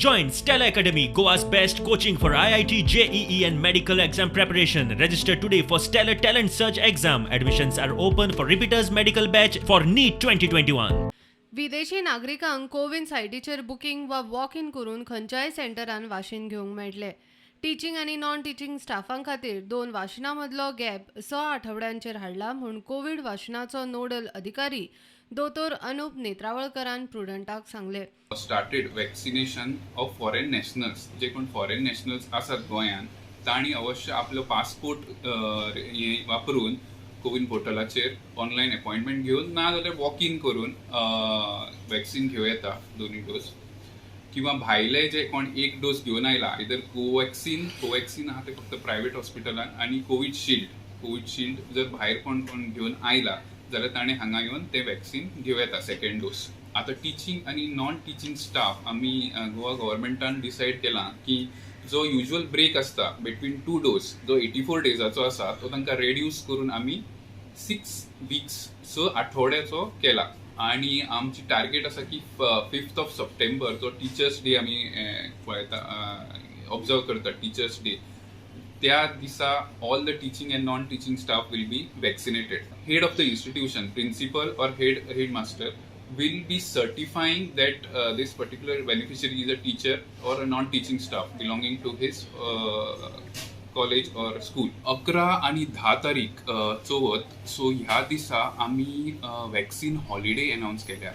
Join Stellar Academy, Goa's best coaching for IIT, JEE, and medical exam preparation. Register today for Stellar Talent Search exam. Admissions are open for repeaters medical batch for NEET 2021. विदेशी नागरिकांक कोविन सायटीचेर booking वा walk in करून खंयच्याय सेंटरान वाशीन घेवंक मेळटलें. Teaching आनी non teaching स्टाफां खातीर दोन वाशिनां मदलो गॅप 6 आठवड्यांचेर हाडला म्हूण कोवीड वाशिनाचो नोडल अधिकारी दोतोर अनुप नेत्रावळकरान प्रुडंटाक सांगलें. Started vaccination of foreign nationals. जे कोण फॉरेन नॅशनल्स आसात गोंयांत, तांणी अवश्य आपलो पासपोर्ट हे वापरून कोविन पोर्टलाचेर ऑनलायन अपॉयंटमेंट घेवन, ना जाल्यार वॉक इन करून वॅक्सिन घेवं येता दोनूय डोस. किंवा भायले जे कोण एक डोस घेवन आयला, आयदर कोवॅक्सिन, कोवॅक्सिन आहा ते फक्त प्रायवेट हॉस्पिटलान, आनी कोविडशिल्ड. कोविडशिल्ड जर भायर कोण कोण घेवन आयला जाल्यार ताणें हांगा येवन तें वॅक्सिन घेवं येता सेकंड डोस. आतां टिचींग आनी नॉन टिचींग स्टाफ, आमी गोवा गव्हर्मेंटान डिसायड केलां की जो युज्युअल ब्रेक आसता बिटवीन टू डोस, जो 84 डेजाचो आसा, तो तांकां रेड्यूस करून आमी 6 विक्स, 6 आठवड्याचो केला. आणि आमची टार्गेट आसा की 5th of September, जो टिचर्स डे आमी पळयता, ऑब्जर्व करता टिचर्स डे, त्या दिसा all the teaching and non teaching staff will be vaccinated. Head of the institution, principal or head master will be certifying that this particular beneficiary is a teacher or a non-teaching staff belonging to his college or school. 11 आणि 10 तारीख चवथ, so ह्या दिसा आमी vaccine holiday अनावन्स केल्या.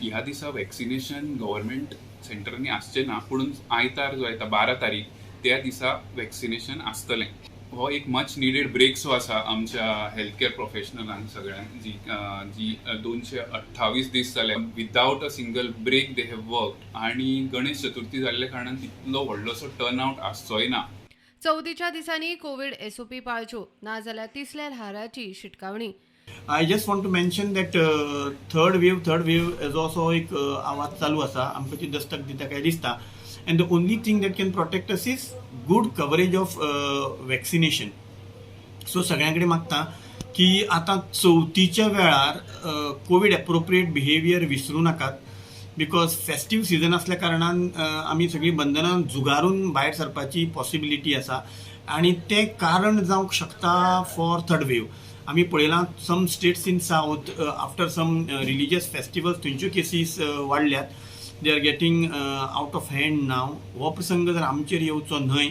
ह्या दिसा vaccination government सेंटरांनी आसचें ना, पूण आयतार जो येता 12 तारीख, त्या दिसा वॅक्सिनेशन आसतलें. हो एक मच निडेड ब्रेक सो आसा आमच्या हेल्थ केअर प्रोफेशनलांक सगळ्यांक, जी 228 दीस जाले without a single break they have work. आणि गणेश चतुर्थी जाल्ल्या कारणान तितलो व्हडलोसो टर्न आवट आसचोय ना. चवथीच्या दिसांनी कोवीड एसओपी पाळच्यो, नाजाल्यार तिसऱ्या ल्हाराची शिटकावणी. I just want to mention that third wave जो असो एक आवाज चालू आसा, आमकां ती दस्तक दिता काय दिसता, and the only thing that can protect us is good coverage of vaccination. So सगळ्यां कडेन मागता की आतां चवथीच्या वेळार कोवीड एप्रोप्रिएट बिहेवियर विसरूं नाकात, because festive season असल्या कारणान आमी सगळीं बंधनां जुगारून भायर सरपाची पॉसिबिलिटी आसा आनी तें कारण जावंक शकता फॉर थर्ड वेव. आमी पळयलां, some states in south, after some religious festivals, थंयच्यो केसीस वाडल्यात. They are getting out of hand now. हो प्रसंग जर आमचेर येवचो न्हय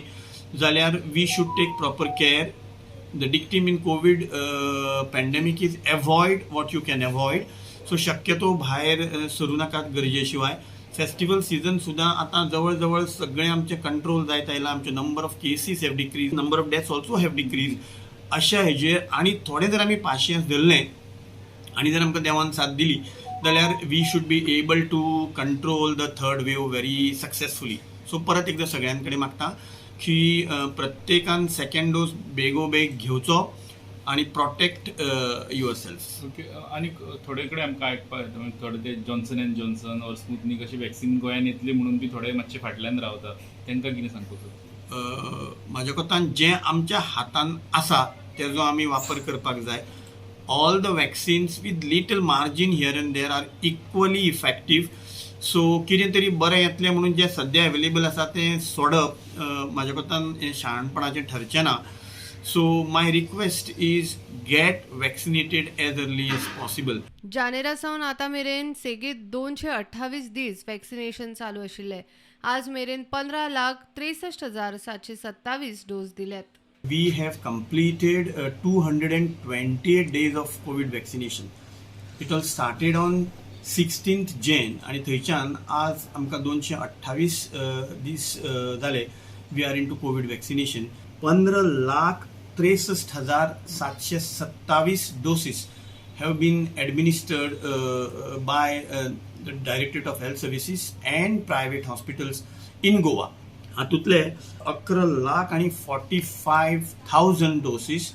जाल्यार we should take proper care. The dictum in COVID pandemic is "Avoid what you can avoid." So शक्यतो भायर सरूं नाकात गरजे शिवाय. फेस्टिवल सिजन सुद्दां आतां जवळ जवळ सगळें आमचें कंट्रोल जायत आयलां. आमचें number of cases have decrease, number of deaths also have decrease. अशा हेजेर आनी थोडें जर आमी पाशियेंस धरलें आनी जर आमकां देवान साथ दिली जाल्यार we should be able to control the third wave very successfully. So परत एकदां सगळ्यां कडेन मागता की प्रत्येकान सेकंड डोस बेगोबेग घेवचो आनी प्रोटेक्ट your self. Okay, आनी थोडे कडेन आमकां आयकपाक येता, थोडे ते जॉन्सन एंड जॉन्सन ऑर स्पुतनीक अशी वॅक्सिन गोंयान येतली म्हणून बी थोडे मातशे फाटल्यान रावता. तांकां कितें सांगपाचो? म्हाज्या कोतान जें आमच्या हातान आसा तेजो आमी वापर करपाक जाय. All the vaccines, with little margin here and there, are equally effective. So कितें तरी बरें येतलें म्हणून जें सद्या अवेलेबल आसा तें सोडप म्हाज्या कोतान हें शाणपणाचें ठरचें ना. So my request is, get vaccinated as early as possible. जानेरा सावन आतां मेरेन सेगीत 228 दीस वॅक्सिनेशन चालू आशिल्लें. आज मेरेन 15,63,727 डोस दिल्यात. We have completed 228 days of COVID vaccination. It all started on 16th Jan आणि थंयच्यान आज आमकां 228 दीस जाले we are into COVID vaccination. 15,63,727 doses have been administered by the Directorate of Health Services and private hospitals in Goa. हातूंतले 11 लाख आणि 45,000 डोसीस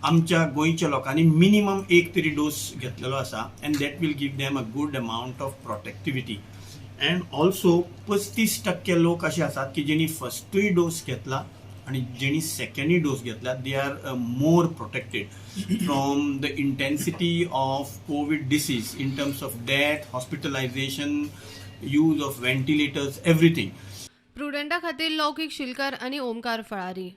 आमच्या गोंयच्या लोकांनी मिनिमम एक तरी डोस घेतलेलो आसा, and that will give them a good amount of protectivity. And also 35% लोक अशे आसात की जेणी फस्टूय डोस घेतला आणि जेणी सेकंडूय डोस घेतला, they are more protected from the intensity of COVID disease in terms of death, hospitalization. use of ventilators, everything. प्रुडंटा खातीर लौकीक शिलकार आनी ओमकार फळारी.